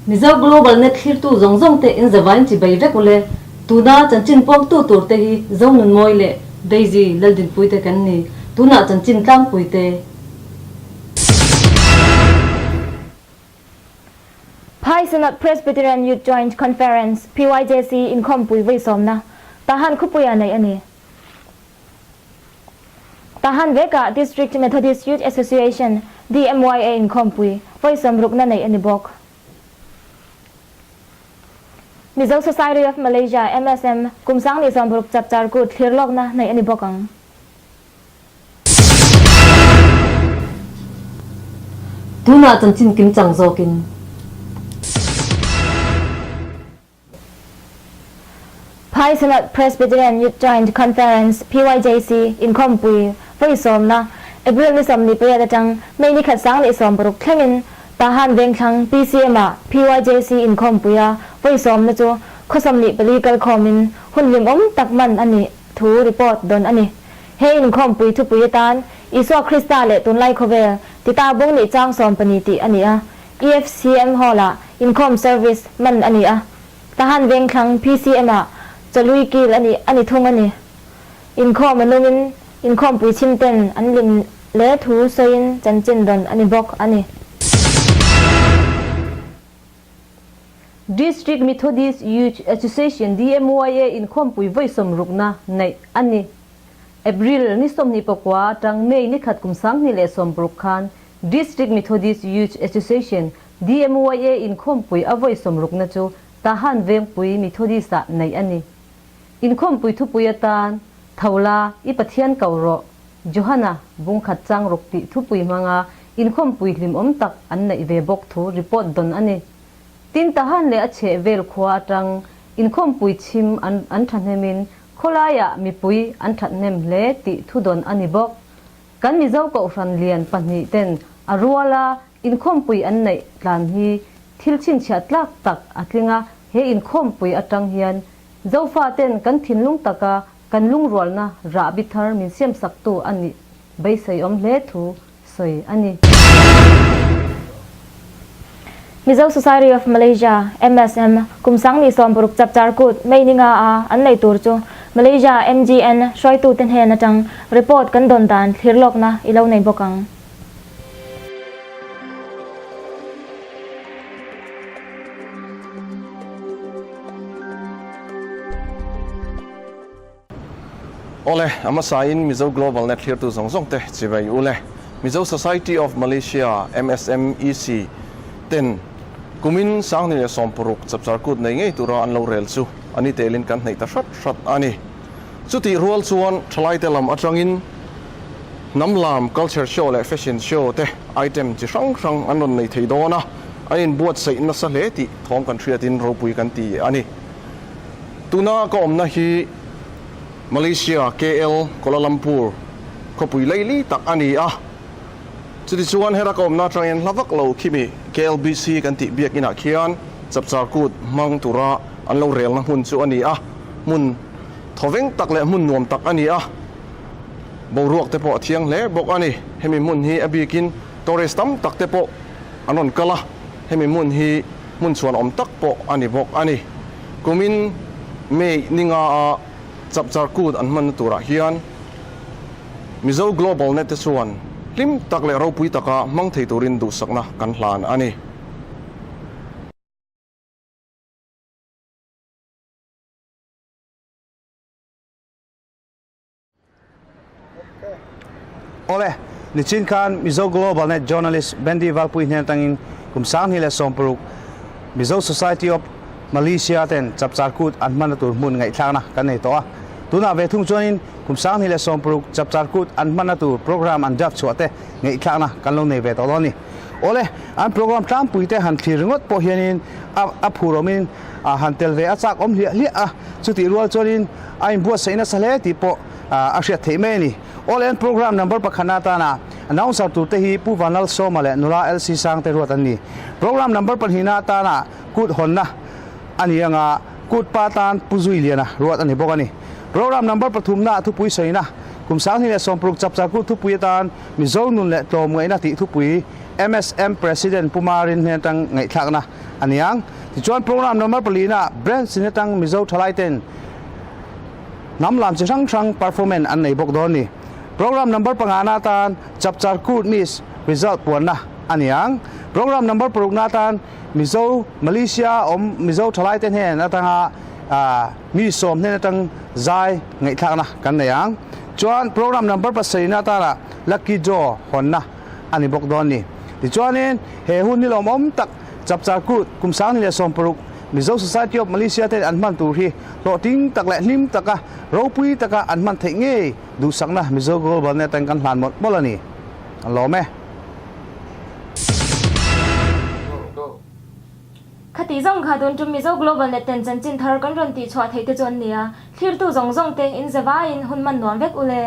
Mizo Global Net thlirtu zawng zawng te in zavain chi bei vek ule. Tuna chanchin pawngtu tur te hi Zonunmawi leh Daisy Laldinpui te kan ni. Tunah chanchin tlangpui te. Phai Synod Presbyterian Youth Joint Conference, PYJC, inkhawmpui vawi sawmna Tahan khawpuia neih a ni. Tahan vekah District Methodist Youth Association, DMYA, inkhawmpui vawi sawmrukna neih a ni bawk. Mizo Society of Malaysia, MSM, kum sangni sawmruk chapchar kut thlir lawkna neih a ni bawk ang. Tunah chanchin kim chang zawkin. Phai Synod Presbyterian Youth Joint Conference, PYJC, inkhawmpui vawi sawmna, April ni 28 atang May ni khat sang leh 60 thlengin Tahan Vengthlang PCM-ah PYJC inkhawmpuia vawi sawmna chu khaw 24 kalkhawmin hun hlimawm tak man a nih thu report dawn a ni. He inkhawmpui thupui atan Isua Krista leh tunlai khawvel tita bung nih chang 14 tih a ni a, EFCM Hall-ah inkhawm service man a ni a, Tahan Vengthlang PCM-ah chawlui kil a nih a ni thung a ni. Inkhawm a nungin inkhawmpui chhim ten an lim hle thu sawiin chanchin dawn a ni bawk a ni. District Methodist Youth Association, DMYA, inkhawmpui vawi sawmrukna neih a ni. April ni 24 atang May ni khat kum 2020 khan District Methodist Youth Association, DMYA, inkhawmpui a vawi sawmrukna chu Tahan Vengpui Methodist-ah neih a ni. Inkhawmpui thupui atan, Tho la, i Pathian ko rawh, Johana bungkhat chang ruk tih thupui hmanga inkhawmpui hlimawm tak an neih ve bawk thu report dawn a ni. Tin Tahan leh a chheh vel khua atang inkhawmpui chhim an an thahnemin khawlaiah mipui an thathnem hle tih thu dawn a ni bawk. Kan Mizo Kohhran lian pahnih ten a ruala inkhawmpui an neih tlan hi thil chhinchhiah tlak tak a tling a, he inkhawmpui atang hian Zofa ten kan thinlung taka kan lungrualna rahbi thar min siamsaktu a nih beiseiawm hle thu sawi a ni. Mizo Society of Malaysia, MSM, kum 1060 chapchar kut May ni nga a an nei tur chu Malaysia MGN hruaitute hnen atang report kan dawn dan thlir lawkna i lo nei bawk ang. Awle, a hmasain Mizo Global Net thlirtu zawng zawng te chibai u le. Mizo Society of Malaysia, MSMEC, ten kumin 2016 chapchar kut nei ngei tura an lo rel chu a ni telin kan hnaih ta hrat hrat a ni. Chutih rual chuan thalaite lam atangin hnam lam culture show leh fashion show te item chi hrang hrang an rawn nei thei dawn a, an inbuatsaih nasa hle tih thawm kan hriatin ropui kan ti a ni. Tuna ka awmna hi Malaysia, KL, Kuala Lumpur khawpui leili tak a ni a. Chutichuan heta ka awmna atangin hla vak lo khimi KLBC kan tih biak inah khian chapchar kut hmang tura an lo relna hmun chu a ni a. Hmun thawveng tak leh hmun nuam tak a ni a. Boruak te pawh a thiang hle bawk a ni. Hemi hmun hi a bikin tourist tam tak te pawh an rawn kal a. Hemi hmun hi hmun chhuan awm tak pawh a ni bawk a ni. Kumin May ni nga a chapchar kut an hmanna turah hian Mizo Global Net te chuan hlim tak leh ropui taka hmang thei turin duhsakna kan hlan a ni. Awle, nichin khan Mizo Global Net journalist Bendy Valpui hnen atangin kum 2016 Mizo Society of Malaysia ten chapchar kut an hmanna tur hmun ngaihthlakna kan nei tawh a. Tunah ve thung chuanin kum 2016 chapchar kut an hmanna tur program an draft chhuah te ngaihthlakna kan lo nei ve tawh dawn a ni. Awle, an program tlangpui te han thlir ringawt pawh hianin a a phur awmin a han tel ve a chak awm hliah hliah a, chutih rual chuanin a inbuatsaih nasa hle tih pawh a hriat theih mai a ni. Awle, an program number pakhatna atana announcer tur te hi Pu Vanlalsawma leh nula LC Sangte ruat an ni. Program number pahnihna atana kut hawnna a ni anga kut pa tan Pu Zuiliana ruat a ni bawk a ni. Program number pathumna thupui sawina kum 2016 chapchar kut thupui atan Mizo nun leh tlawmngaihna tih thupui MSM President Pu Marin hnen atang ngaihthlakna a ni ang. Tichuan program number palina Branch in atang Mizo thalaiten hnam lam chi hrang hrang performance an nei bawk dawn a ni. Program number pangana atan Chapchar Kut Miss result puanna a ni ang. Program number parukna atan Mizo Malaysia awm Mizo thalaite hnen atanga mi sawm hnen atang zai ngaihthlakna kan nei ang. Chuan program number pasarihna atana Lucky Draw hawnna a ni bawk dawn ni. Tichuanin he hun hi lawmawm tak Chapchar Kut kum 2016 Mizo Society of Malaysia ten an hman tur hi hlawhtling tak leh hlim taka ropui taka an hman theih ngei duhsakna Mizo Global Net atang kan hlan mawlh mawlh a ni. An lawm e. Khati zawng kha tun tum Mizo Global Net ten chanchin thar kan rawn tih chhuah theih te chu an ni a, thlirtu zawng zawng te in za vaiin hun man nuam vek u le.